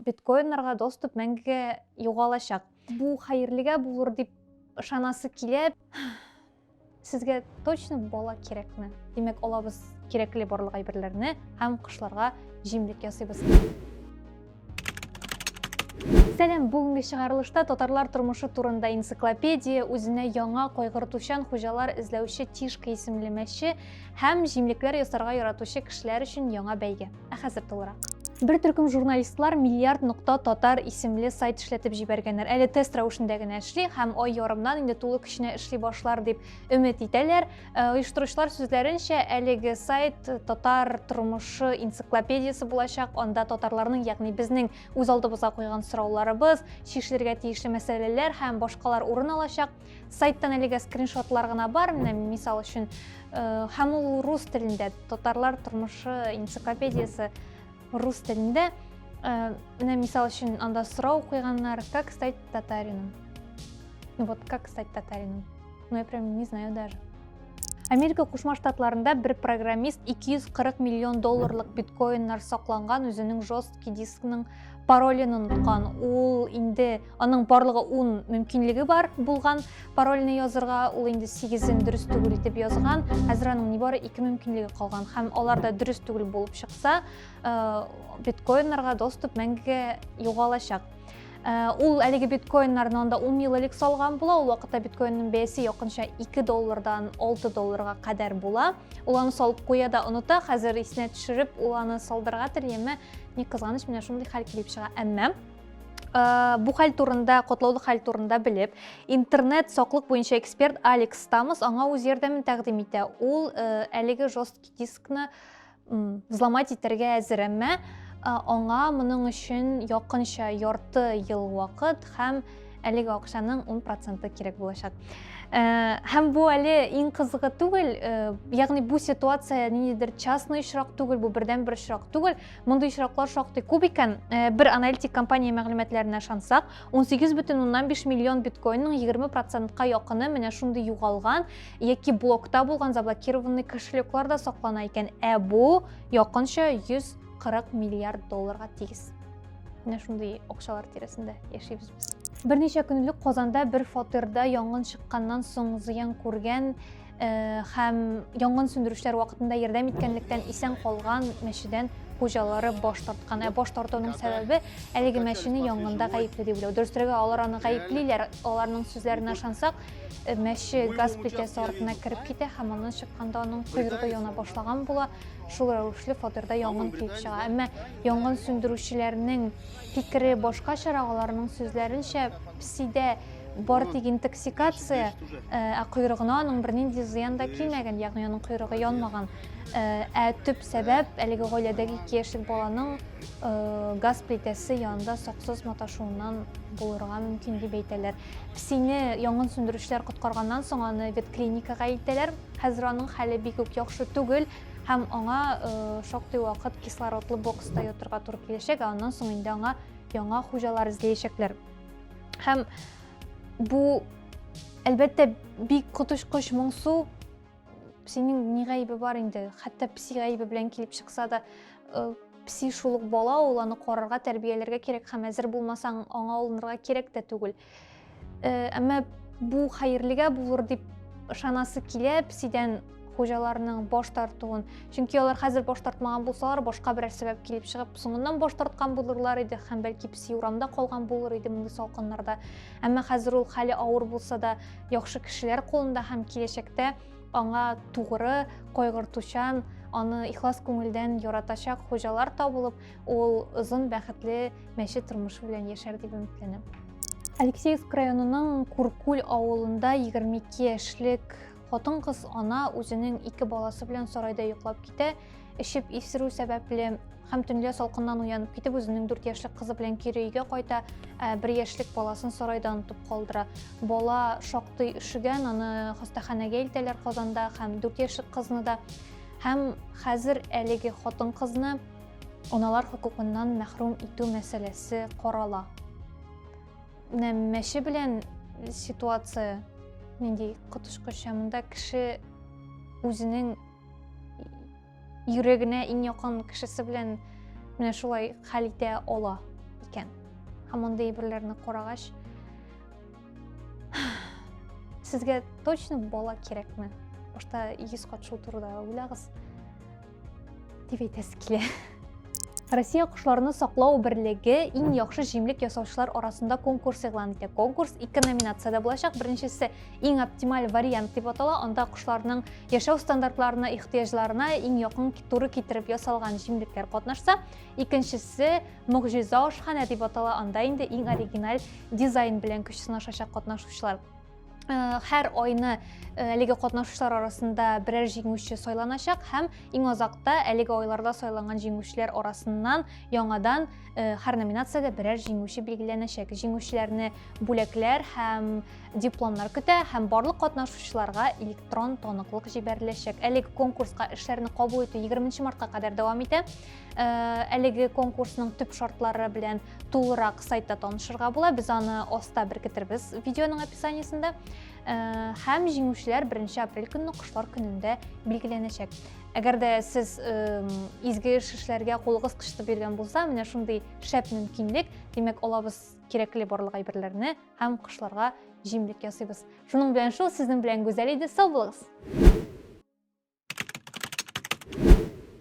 Биткоиннарга доступ мәңгегә югалачак. Бу хәерлегә булыр дип ышанасы килә. Сезгә точно бала кирәкме? Димәк, алабыз кирәкле барлык әйберләрне һәм кошларга җимлек ясыйбыз. Сәлам, бүгенге чыгарылышта татарлар тормышы турында энциклопедия, үзенә яңа кайгыртучан хуҗалар эзләүче Тишка исемле мәче һәм җимлекләр ясарга яратучы кешеләр өчен яңа бәйге. Ә хәзер тулырак. Бер төркем журналистлар миллиард нокта татар исемле сайт эшләтеп җибәргәннәр. Әле тест рәвешендә генә эшли һәм ай ярымнан инде тулы көченә эшли башлар дип өмет итәләр. Э, оештыручылар сүзләренчә, әлеге сайт татар тормышы энциклопедиясе булачак. Анда татарларның, ягъни безнең үз алдыбызга куйган сорауларыбыз, чишелергә тиешле мәсьәләләр һәм башкалар урын алачак. Сайттан әлегә скриншотлар гына бар, менә мисал өчен, э, һәм ул рус телендә, татарлар тормышы энциклопедиясе рус телендә. Э, менә мисал өчен анда сорау куйганнар, как стать татарином? Ну вот, как стать татарином? Ну я прям не знаю даже. Америка Кушма Штатларында бер программист 240 миллион долларлык биткоиннар сакланган үзенең жесткий дискның паролен оныткан. Ул инде аның барлыгы 10 мөмкинлеге бар булган парольне язырга, ул инде 8-ен дөрес түгел итеп язган. Хәзер аның нибары 2 мөмкинлеге калган һәм алар да дөрес түгел булып чыкса, э, биткоиннарга доступ мәңгегә югалачак. Э, ул әлеге биткоиннарны анда 10 ел элек салган була. Ул вакытта биткоинның бәясе якынча 2 доллардан 6 долларга кадәр була. Ул аны салып куя да оныта. Хәзер исенә төшереп, ул аны салдырырга тели, әмма ни кызганыч, менә шундый хәл килеп чыга. Әмма э, бу хәл турында, котлаулы хәл турында белеп, интернет саклык буенча эксперт Алекс Стамос аңа үз ярдәмен тәкъдим итә. Ул э, әлеге жесткий дискны взломать итәргә әзер, әмма аңа моның өчен якынча ярты ел вакыт һәм әлеге акчаның 10 проценты кирәк булачак. Э, һәм бу әле иң кызыгы түгел, э, ягъни бу ситуация ниндидер частный очрак түгел, бу бердән бер очрак түгел. Мондый очраклар шактый күп икән. Э, бер аналитик компания мәгълүматларына ышансак, 18,5 миллион биткоинның 20 процентка якыны менә шундый югалган яки блокта булган заблокированный кошелекларда саклана икән. Ә бу якынча 140 миллиард долларга тигез. Менә шундый акчалар тирәсендә яшибез без. Берничә көн элек Казанда бер фатирда янгын чыкканнан соң зыян күргән э, һәм янгын сүндерүчеләр вакытында ярдәм иткәнлектән исән калган мәчедән хуҗалары баш тарткан. Ә баш тартуның сәбәбе әлеге мәчене янгында гаепле дип уйлау. Дөресрәге, алар аны гаеплиләр. Аларның сүзләренә ышансак, э, мәче газ плитәсе артына кереп китә һәм аннан чыкканда аның койрыгы яна башлаган була. Шул рәвешле фатирда янгын килеп чыга. Әмма янгын сүндерүчеләрнең фикере башкачарак, аларның сүзләренчә, песидә бар тик интоксикация, э, ә койрыгына аның бернинди зыян да килмәгән, ягъни аның койрыгы янмаган. Э, ә төп сәбәп әлеге гаиләдәге 2 яшьлек баланың э, газ плитәсе янында саксыз маташуыннан булырга мөмкин дип әйтәләр. Песине янгын сүндерүчеләр коткарганнан соң аны ветклиникага илтәләр. Хәзер аның хәле бик үк яхшы түгел һәм аңа э, шактый вакыт кислородлы бокста ятырга туры киләчәк, ә аннан соң инде аңа яңа хуҗалар эзләячәкләр. Һәм бу, әлбәттә, бик коточкыч моңсу. Песинең ни гаебе бар инде? Хәтта песи гаебе белән килеп чыкса да, э, песи шул ук бала, ул аны карарга, тәрбияләргә кирәк һәм әзер булмасаң, аңа алынырга кирәк тә түгел. Э, әмма бу хәерлегә булыр дип ышанасы килә песидән хуҗаларның баш тартуын. Чөнки алар хәзер баш тартмаган булсалар, башка берәр сәбәп килеп чыгып, соңыннан баш тарткан булырлар иде һәм бәлки песи урамда калган булыр иде мондый салкыннарда. Әмма хәзер ул хәле авыр булса да, яхшы кешеләр кулында һәм киләчәктә аңа тугры, кайгыртучан, аны ихлас күңелдән яратачак хуҗалар табылып, ул озын бәхетле мәче тормышы белән яшәр дип өметләнәм. Алексеевск районының Куркуль авылында 22 яшьлек хатын-кыз ана үзенең ике баласы белән сарайда йоклап китә, эчеп исерү сәбәпле һәм төнлә салкыннан уянып китеп үзенең 4 яшьлек кызы белән кире өйгә кайта, ә 1 яшьлек баласын сарайда онытып калдыра. Бала шактый өшегән, аны хастаханәгә илтәләр Казанда һәм 4 яшьлек кызны да. Һәм хәзер әлеге хатын-кызны аналар хокукыннан мәхрүм итү мәсьәләсе карала. Менә мәче белән ситуация нинди коточкыч, ә монда кеше үзенең йөрәгенә иң якын кешесе белән менә шулай хәл итә ала икән. икән. Һәм мондый әйберләрне карагач, сезгә точно бала кирәкме? Башта 100 кат шул турыда уйлагыз. Дип әйтәсе килә. Россия кошларны саклау берлеге иң яхшы җимлек ясаучылар арасында конкурс игълан итә. Конкурс ике номинациядә булачак. Беренчесе иң оптималь вариант дип атала. Анда кошларның яшәү стандартларына, ихтыяҗларына иң якын туры китереп ясалган җимлекләр катнашса, икенчесе могҗиза ашханә дип атала. Анда инде иң оригиналь дизайн белән көч сынашачак катнашучылар. Э, һәр айны э, әлеге катнашучылар арасында берәр җиңүче сайланачак һәм иң азакта әлеге айларда сайланган җиңүчеләр арасыннан яңадан э, һәр номинациядә берәр җиңүче билгеләнәчәк. Җиңүчеләрне бүләкләр һәм дипломнар көтә һәм барлык катнашучыларга электрон таныклык җибәреләчәк. Әлеге конкурска эшләрне кабул итү 20 мартка кадәр дәвам итә. Әлеге конкурсның төп шартлары белән тулырак сайтта танышырга була. Без аны аста беркетербез видеоның описаниесендә. Һәм җиңүчеләр 1 апрель көнне кошлар көнендә билгеләнәчәк. Әгәр дә сез изге эш эшләргә кулыгыз кычытып йөргән булса, менә шундый шәп мөмкинлек, димәк, алабыз кирәкле барлык әйберләрне һәм кошларга җимлек ясыйбыз. Шуның белән шул, сезнең белән Гүзәл иде, сау булыгыз!